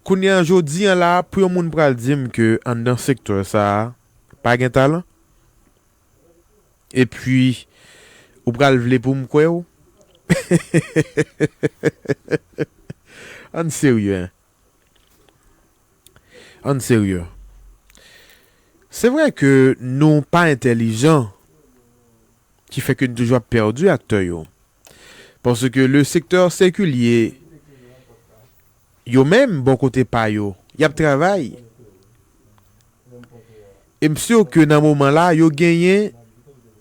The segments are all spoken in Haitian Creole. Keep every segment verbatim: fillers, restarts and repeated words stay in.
Kounye a, jodi a la, pou yon moun pral di m ke anndan sektè sa a, pa gen talan, epi ou pral vle pou m kwè w? Ann serye, en. Ann serye. Se vre ke nou pa entèlijan, ki fè ke n toujou ap pèdi aktè yo. Paske le sektè sekilye, yo menm, bò kote pa yo, y ap travay. E m si ke nan moman la, yo genyen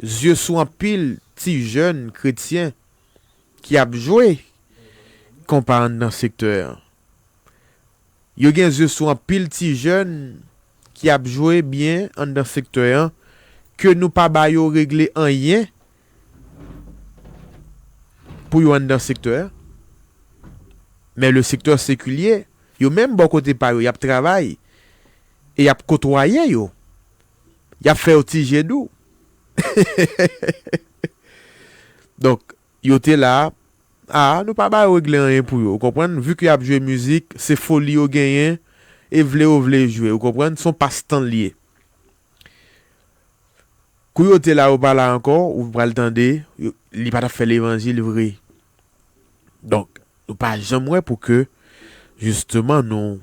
zye sou anpil ti jèn kretyen ki ap jwe konpa anndan sektè an. Yo gen zye sou anpil ti jèn ki ap jwe byen anndan sektè an, ke nou pa ba yo regle anyen pou yo anndan sektè an. Men le sektè sekilye, yo menm bò kote pa yo, y ap travay e y ap kotwaye yo. Y ap fè yo ti je dou. Donk, yo te la, a, nou pa ba yo regle anyen pou yo, ou konprann? Vi ke y ap jwe mizik, se foli yo genyen, e vle yo vle jwe, ou konprann? Se yon pastan li ye. Kou yo te la, yo pa la ankò, ou pral tande, yo, li pa t ap fè levanjil vre. Donk, nou pa janm wè pou ke, jisteman, nou,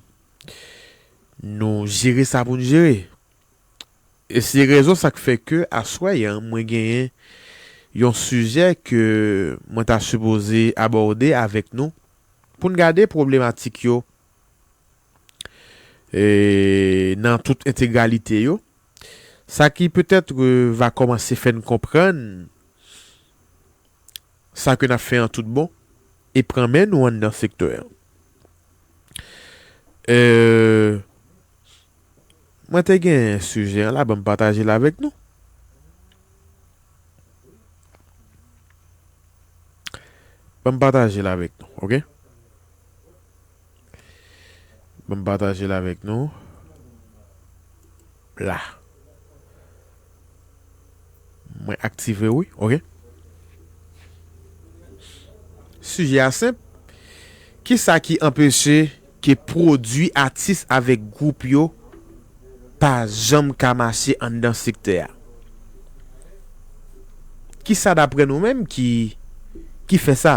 nou jere sa pou n jere. E se rezon sa k fè ke aswè a, mwen genyen yon sijè ke mwen ta sipoze abòde avèk nou, pou n gade pwoblematik yo, e, nan tout entegralite yo. Sa ki petèt, e, va kòmanse fè n konprann sa ke n ap fè an tout bon e pran men nou anndan sektè an. E, mwen te gen sijè an la, ban m pataje l avèk nou. Ban m pataje l avèk nou, oke? Ban m pataje l avèk nou. La. Mwen aktive, wi, oke? Sijè a senp. Kisa ki anpeche ke pwodui atis avèk gwoup yo pa janm ka mache anndan sektè a? Kisa daprè nou menm ki, ki fè sa?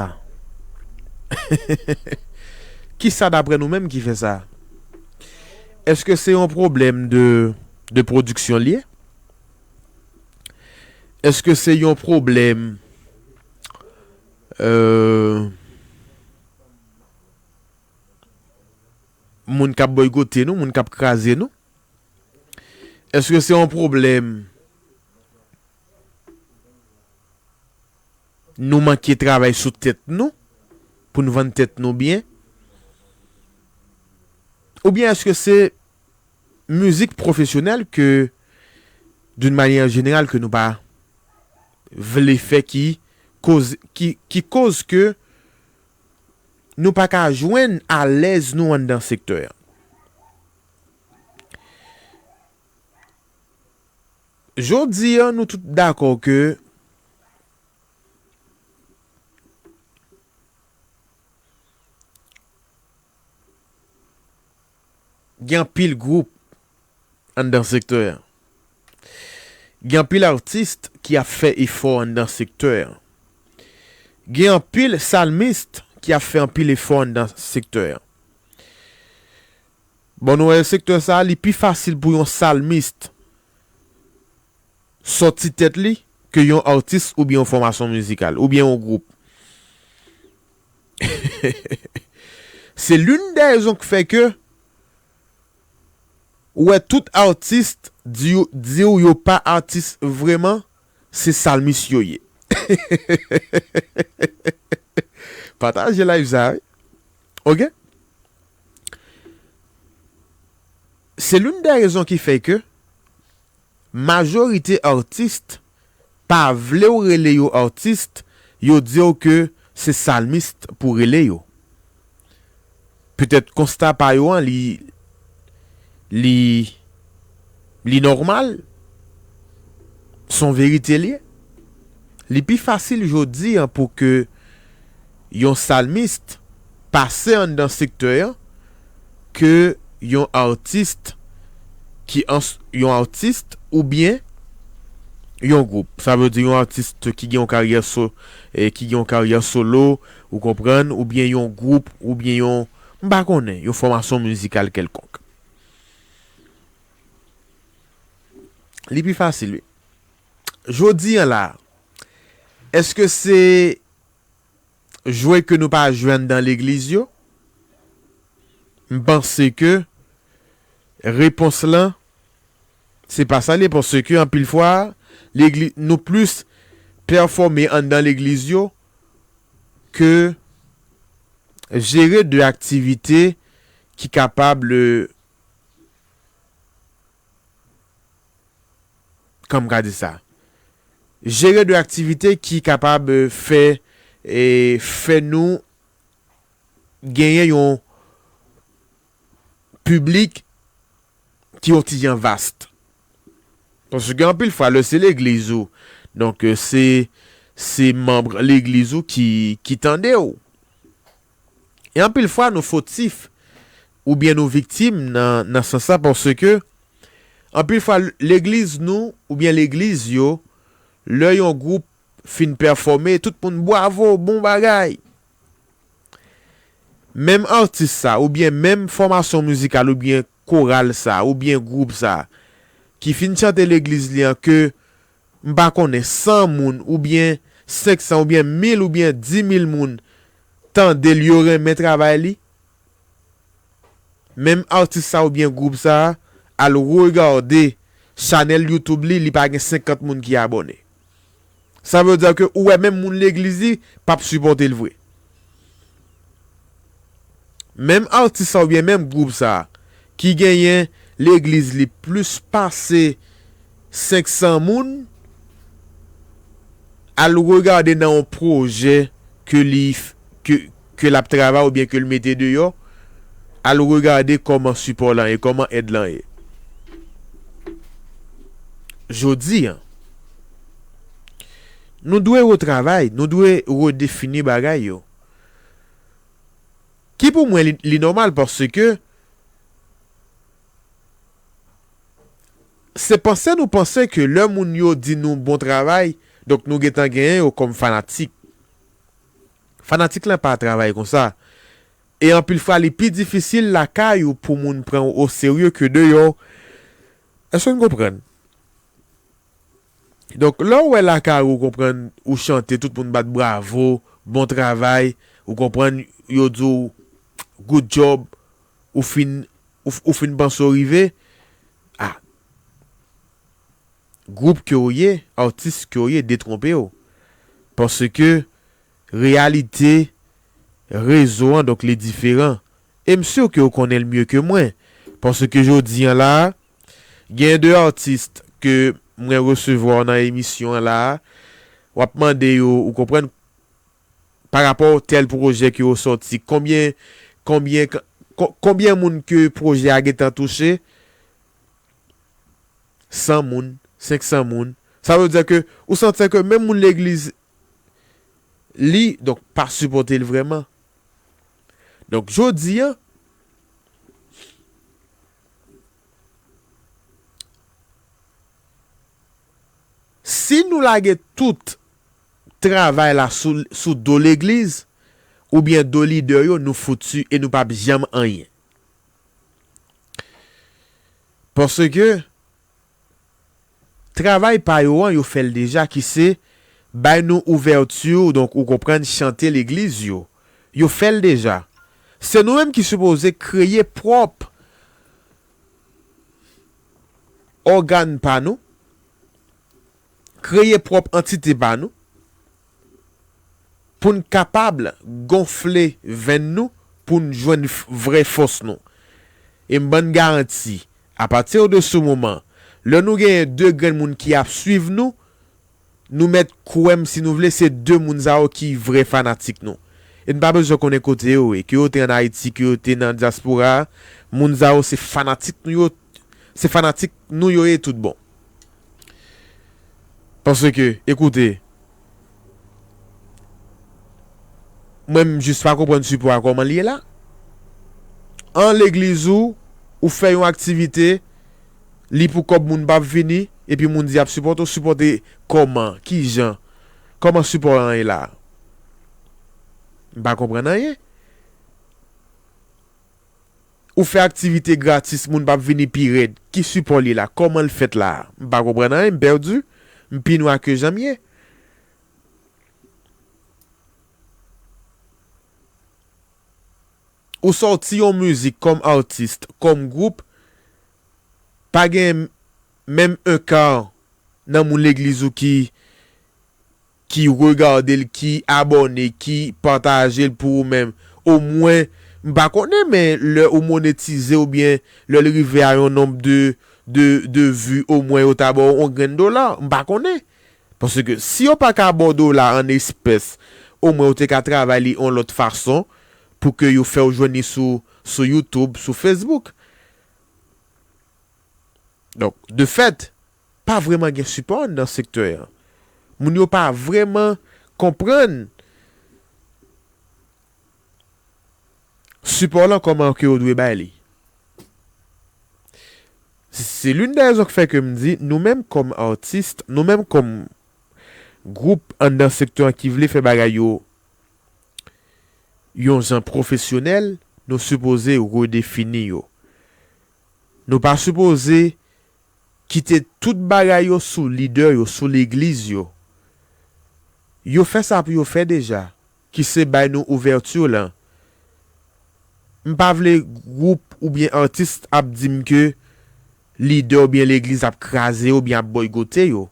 Kisa daprè nou menm ki fè sa? Èske se yon pwoblèm de, de pwodiksyon li ye? Èske se yon pwoblèm, euh, moun k ap bòykote nou, moun k ap kraze nou? Èske se yon pwoblèm nou manke travay sou tèt nou pou n vann tèt nou byen? Oubyen èske se mizik pwofesyonèl ke, d'une manière générale, ke nou pa vle fè ki koz, ki, ki koz ke nou pa ka jwenn alèz nou anndan sektè a? Jodi a, nou tout dakò ke gen anpil gwoup anndan sektè a. Gen anpil atis ki ap fè efò anndan sektè a. Gen anpil salmis ki ap fè anpil efò anndan sektè a. Bon, nou wè sektè sa a, li pi fasil pou yon salmis sòti tèt li ke yon atis oubyen yon fòmasyon mizikal, oubyen yon gwoup. Se l'une des raisons ki fè ke ou wè tout atis di, di w yo pa atis vrèman, se salmis yo ye. Pataje live sa, wi. Oke? Se l'une des raisons ki fè ke majorite atis pa vle w rele yo atis, yo di w ke se salmis pou rele yo. Petèt konsta pa yo an, li, li, li nòmal, se yon verite li ye. Li pi fasil jodi an pou ke yon salmis pase anndan sektè an ke yon atis ki an, yon atis oubyen yon gwoup. Sa vle di yon atis ki gen yon karyè so, e ki gen yon karyè solo, ou konprann, oubyen yon gwoup, oubyen yon, m pa konnen, yon fòmasyon mizikal kèlkonk. Li pi fasil, wi. Jodi an la, èske se jwe ke nou pa jwe anndan legliz yo? M panse ke repons lan, se pa sa l ye, paske anpil fwa, legli-, nou plis pèfòme anndan legliz yo ke jere de aktivite ki kapab, kòman m ka di sa? Jere de aktivite ki kapab, eh, fè, eh, fè nou genyen yon piblik ki yon ti jan vast. Paske anpil fwa, lè se legliz ou, donk, eh, se, se manm legliz ou ki, ki tande w. E anpil fwa, nou fotif, oubyen nou viktim nan, nan sans sa, paske anpil fwa, legliz nou, oubyen legliz yo, lè yon gwoup fin pèfòme, tout moun, "Bwavo, bon bagay." Menm atis sa, oubyen menm fòmasyon mizikal, oubyen koral sa, oubyen gwoup sa, ki fin chante legliz li an ke, m pa konnen, san moun, oubyen senk san, oubyen mil, oubyen di mil moun tande l, yo renmen travay li. Menm atis sa oubyen gwoup sa al regade chanèl YouTube li, li pa gen senkant moun ki abòne. Sa vle di ke ou wè menm moun legliz li p ap sipòte l vre. Menm atis sa oubyen menm gwoup sa ki genyen legliz li plis pase senk san moun, al regade nan yon pwojè ke li f-, ke, ke l ap travay oubyen ke l mete deyò, al regade kòman sipò lan ye, kòman èd lan ye. Jodi an, nou dwe retravay, nou dwe redefini bagay yo. Ki pou mwen li, li nòmal paske se panse nou panse ke lè moun yo di nou bon travay, donk nou gentan genyen yo kòm fanatik. Fanatik lan pa travay konsa. E anpil fwa, li pi difisil lakay ou pou moun pran w oserye ke deyò. Èske n konprann? Donk, lè w wè lakay ou, konprann, ou chante, tout moun bat bravo, bon travay, ou konprann, yo di w, "Good job," ou fin, ou, ou fin panse w rive, a, gwoup ke w ye, atis ke w ye, detwonpe w. Paske reyalite rezo an, donk, li diferan. E m si ke w konnen l mye ke mwen. Paske jodi an la, gen de atis ke mwen resevwa nan emisyon an la, w ap mande yo, ou konprann, pa rapò tèl pwojè ke yo sòti, konbyen, konbyen, ko-, konbyen moun ke pwojè a gentan touche? San moun, senk san moun. Sa vle di ke ou santi ke menm moun legliz li, donk, pa sipòte l vrèman. Donk, jodi an, si nou lage tout travay la sou, sou do legliz, oubyen do lidè yo, nou fouti e nou p ap janm anyen. Paske travay pa yo an, yo fè l deja, ki se bay nou ouvèti, donk, ou konprann, chante legliz yo. Yo fè l deja. Se nou menm ki sipoze kreye pwòp ògàn pa nou, kreye pwòp antite pa nou, pou n kapab gonfle venn nou, pou n jwenn f-, vrè fòs nou. E m ban n garanti, apati de se moman, lè nou genyen de grenn moun ki ap swiv nou, nou mèt kwè m si nou vle, se de moun sa yo ki vrè fanatik nou. E n pa bezwen konnen kote yo ye, ke yo te ann Ayiti, ke yo te nan dyaspora, moun sa yo se fanatik nou yo, se fanatik nou yo ye tout bon. Paske, ekoute, Mwen, m jis pa konprann sipò a kòman l ye la. An legliz ou, ou fè yon aktivite, li pou kòb moun p ap vini, epi moun di y ap sipòte w, sipòte kòman, kijan, kòman sipò an ye la? M pa konprann anyen. Ou fè aktivite gratis, moun p ap vini pi rèd. Ki sipò li la? Kòman l fèt la? M pa konprann anyen, m pèdi. M pi nwa ke jan m ye. Ou sòti yon mizik kòm atis, kòm gwoup, pa gen menm en ka nan moun legliz ou ki, ki regade l, ki abòne, ki pataje l pou ou menm. Omwen, m pa konnen, men lè ou monetize oubyen lè l rive a yon nonb de, de, de vi, omwen yo ta ba w yon grenn dola. M pa konnen. Paske si yo pa ka ba w dola an espès, omwen ou te ka travay li yon lòt fason pou ke yo fè w jwenn li sou, sou YouTube, sou Facebook. Donk, de fèt, pa vrèman gen sipò anndan sektè an. Moun yo pa vrèman konprann sipò lan kòman ke yo dwe bay li. Se l'une des raisons ki fè ke m di, nou menm kòm atis, nou menm kòm gwoup anndan sektè an ki vle fè bagay yo yon jan pwofesyonèl, nou sipoze redefini yo. Nou pa sipoze kite tout bagay yo sou lidè yo, sou legliz yo. Yo fè sa pou yo fè deja, ki se bay nou ouvèti lan. M pa vle gwoup oubyen atis ap di m ke lidè oubyen legliz ap kraze yo oubyen ap bòykote yo.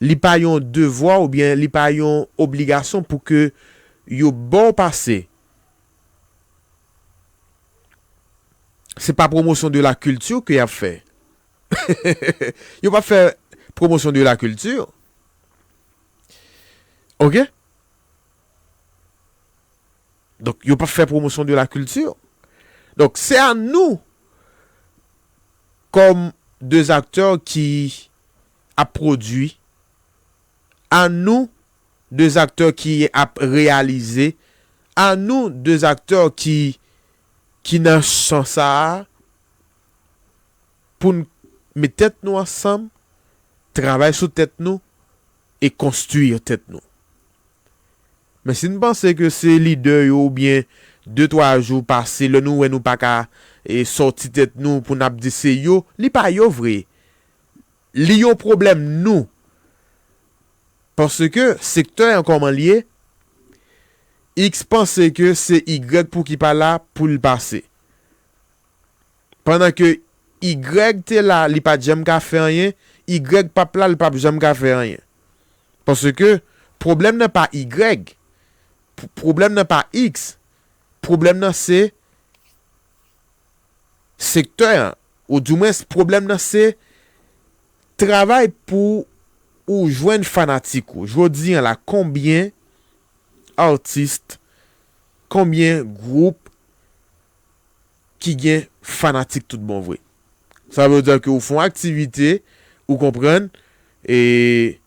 Li pa yon devwa oubyen li pa yon obligasyon pou ke yo ba w pase. Se pa promosyon de la kilti ke y ap fè. Yo p ap fè promosyon de la kilti. Oke? Donk, yo p ap fè promosyon de la kilti. Donk, se a nou, kòm de aktè ki ap pwodui, a nou, de aktè ki ap reyalize, a nou, de aktè ki, ki nan chan sa a, pou n met tèt nou ansanm, travay sou tèt nou e konstwi tèt nou. Men si n panse ke se lidè yo oubyen de twa jou pase, lè nou wè nou pa ka, e, sòti tèt nou pou n ap di se yo, li pa yo vre. Li yon pwoblèm nou. Paske sektè an kòman l ye, X panse ke se Y pou ki pa la pou l pase. Pandan ke Y te la, li pa t janm ka fè anyen, Y p ap la, li p ap janm ka fè anyen. Paske pwoblèm nan pa Y, p-, pwoblèm nan pa X, pwoblèm nan se sektè an, oudimwens pwoblèm nan se travay pou ou jwenn fanatik ou. Jodi an la, konbyen atis, konbyen gwoup ki gen fanatik tout bon vre? Sa vle di ke ou fè yon aktivite, ou konprann, e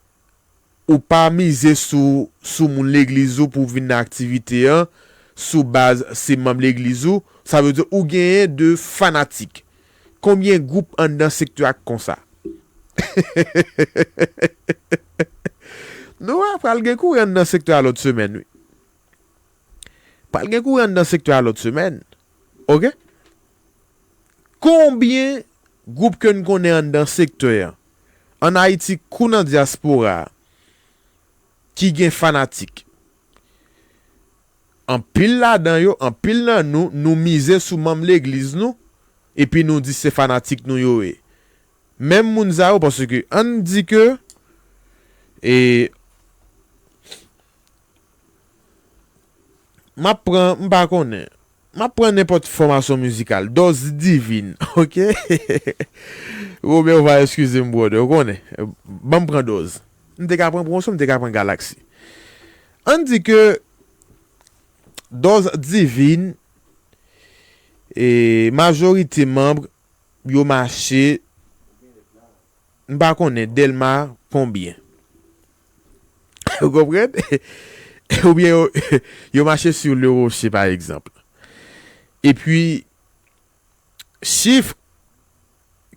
ou pa mize sou, sou moun legliz ou pou vin nan aktivite an, sou baz se manm legliz ou, sa vle di ou genyen de fanatik. Konbyen gwoup anndan sektè a k konsa? Nou wè, pral gen kouri anndan sektè a lòt semèn, wi. Pral gen kouri anndan sektè a lòt semèn. Oke? Konbyen gwoup ke n konnen anndan sektè an, ann Ayiti kou nan dyaspora a, ki gen fanatik? Anpil ladan yo, anpil nan nou, nou mize sou manm legliz nou, epi nou di se fanatik nou yo ye. Menm moun sa yo, paske ann di ke, e, m ap pran, m pa konnen. M ap pran nenpòt fòmasyon mizikal. Dòz divin, oke? Robert va eskize m, brother, ou konnen. Ban m pran dòz. M te ka pran pwomosyon, m te ka pran galaksi. Ann di ke dòz divin, e majorite manm yo mache, m pa konnen, Dèlma konbyen. Ou konprann? Oubyen yo, yo mache sou Le Rocher, pa egzanp. Epi, chif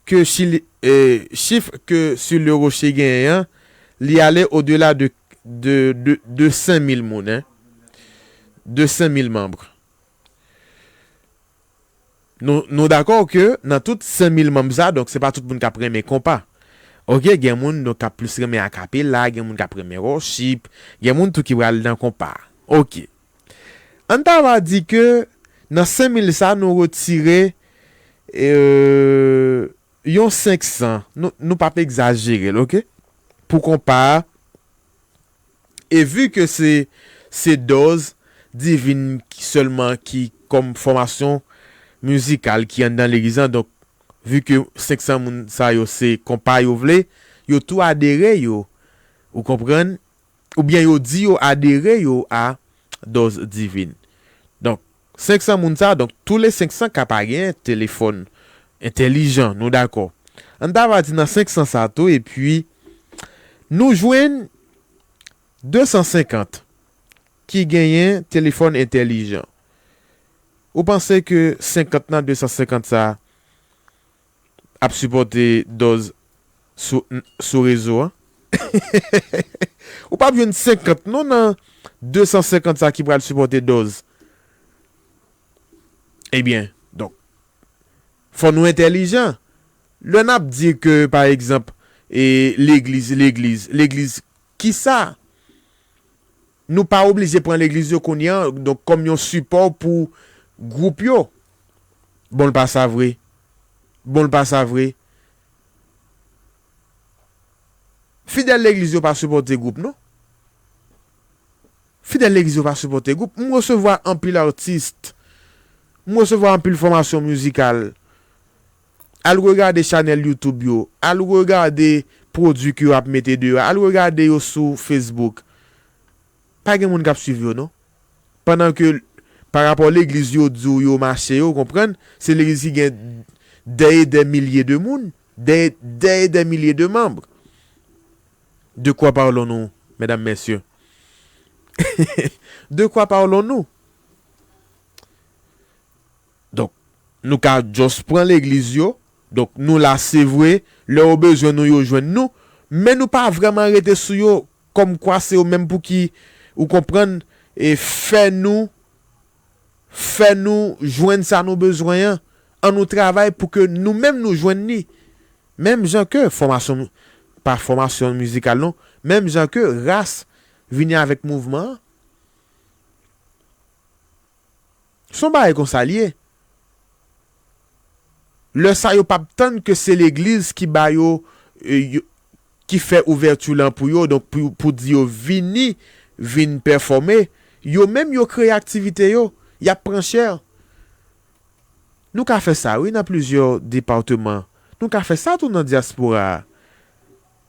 ke, si, eh, chif ke sou Le Rocher genyen an, li ale odela de, de, de, de senk mil moun, hein. De senk mil manm. Nou, nou dakò ke nan tout senk mil manm sa, donk, se pa tout moun k ap renmen konpa. Oke, gen moun, donk, k ap plis renmen akapela, gen moun k ap renmen worship, gen moun tou ki pral nan konpa. Oke. Ann ta va di ke nan senk mil sa, nou retire, euh, yon senk san, nou, nou p ap egzajere l, oke? Pou konpa a, e vi ke se, se Dòz Divin ki, sèlman ki kòm fòmasyon mizikal ki anndan legliz lan, donk, vi ke senk san moun sa yo se konpa yo vle, yo tou adere yo, ou konprann? Oubyen yo di yo adere yo a Dòz Divin. Donk, senk san moun sa, donk, tou le senk san ka pa gen telefòn entèlijan, nou dakò. Ann ta va di nan senk san sa tou, epi nou jwenn de san senkant ki genyen telefòn entèlijan. Ou panse ke senkant nan de san senkant sa ap sipòte Dòz sou, sou rezo a? Ou p ap jwenn senkant non nan de san senkant sa ki pral sipòte Dòz. Ebyen, donk, fò nou entèlijan. Lè n ap di ke, pa egzanp, e, legliz, legliz, legliz, kisa? Nou pa oblije pran legliz yo kounye a, donk, kòm yon sipò pou gwoup yo. Bon, l pa sa vre. Bon, l pa sa vre. Fidèl legliz yo pa sipòte gwoup, non. Fidèl legliz yo pa sipòte gwoup. M resevwa anpil atis. M resevwa anpil fòmasyon mizikal. Al regade chanèl YouTube yo. Al regade pwodui ke yo ap mete deyò. Al regade yo sou Facebook. Pa gen moun k ap swiv yo, non. Pandan ke, pa rapò legliz yo di w yo mache yo, ou konprann? Se legliz ki gen dè e dè milye de moun, dè, dè e dè milye de manm. De quoi parlons-nous, mesdames, messieurs? De quoi parlons-nous? Donk, nou ka just pran legliz yo. Donk, nou la, se vre, lè yo bezwen nou, yo jwenn nou. Men nou pa vrèman rete sou yo, kòmkwa se yo menm pou ki, ou konprann, e fè nou, fè nou jwenn sa nou bezwen an. An nou travay pou ke nou menm nou jwenn li. Menm jan ke fòmasyon, pa fòmasyon mizikal non, menm jan ke ras vini avèk mouvman an. Se yon bagay konsa l ye. Lè sa yo p ap tann ke se legliz ki ba yo, e, yo, ki fè ouvèti lan pou yo, donk pou, pou di yo vini, vin pèfòme, yo menm yo kreye aktivite yo, y ap pran chè. Nou ka fè sa, wi, nan plizyè depatman. Nou ka fè sa tou nan dyaspora a.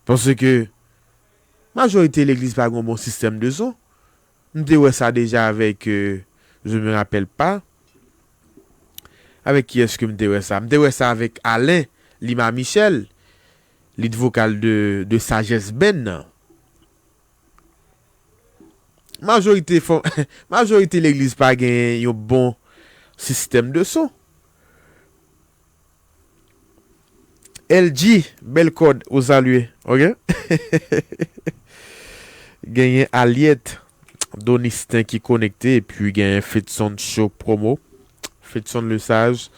Paske majorite legliz pa gen yon bon sistèm de son. M te wè sa deja avèk, euh, je me rappelle pas. Avèk kiyès ke m te wè sa? M te wè sa avèk Alain Lima Michel, lead vokal de, de Sagesse Band nan. Majorite fò-, majorite legliz pa gen yon bon sistèm de son. L G, bèl kòd, ou salye, oke? Genyen Aliette Donistin ki konekte, epi genyen Fedson Show Promo. Fedson Lesage,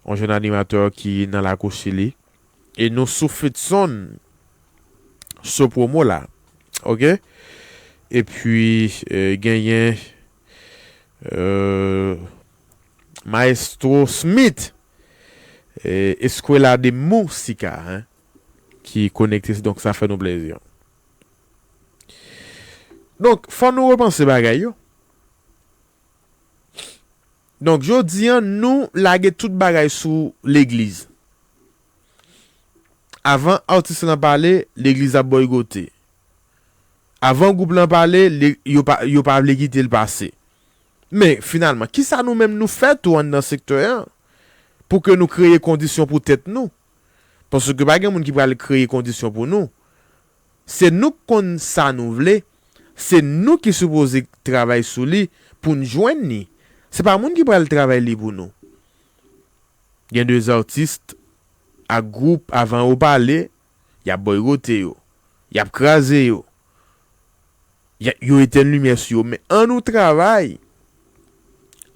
yon jèn animatè ki nan lakou Chili. E nou sou Fedson Show Promo la, oke? Epi, eh, genyen, eh, Maestro Smith, eh, Escuela de Música, hein, ki konekte, donk sa fè nou plezi. Donk, fò nou repanse bagay yo. Donk, jodi an, nou lage tout bagay sou legliz. Avan atis lan pale, legliz ap bòykote. Avan gwoup lan pale, le-, yo pa, yo pa vle kite l pase. Men, finalman, kisa nou menm nou fè tou anndan sektè an pou ke nou kreye kondisyon pou tèt nou? Paske pa gen moun ki pral kreye kondisyon pou nou. Se nou k konn sa nou vle, Se nou ki sipoze travay sou li pou n jwenn li. Se pa moun ki pral travay li pou nou. Gen de atis ak gwoup, avan yo pale, y ap boykote yo, y ap kraze yo, y a- yo etèn limyè sou yo. Men ann nou travay,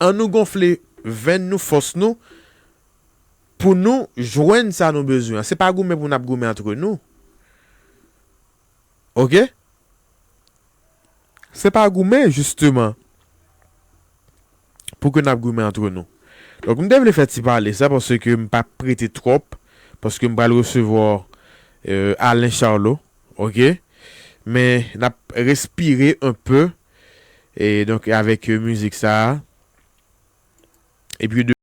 ann nou gonfle venn nou, fòs nou, pou nou jwenn sa nou bezwen an. Se pa goumen pou n ap goumen antre nou. Oke? Se pa goumen, jisteman, pou ke n ap goumen antre nou. Donk, m te vle fè ti pale sa, paske m p ap rete twòp, paske m pral resevwa, euh, Alain Charlot, oke? Men, n ap respire un peu, e donk, avèk, euh, mizik sa a. Epi,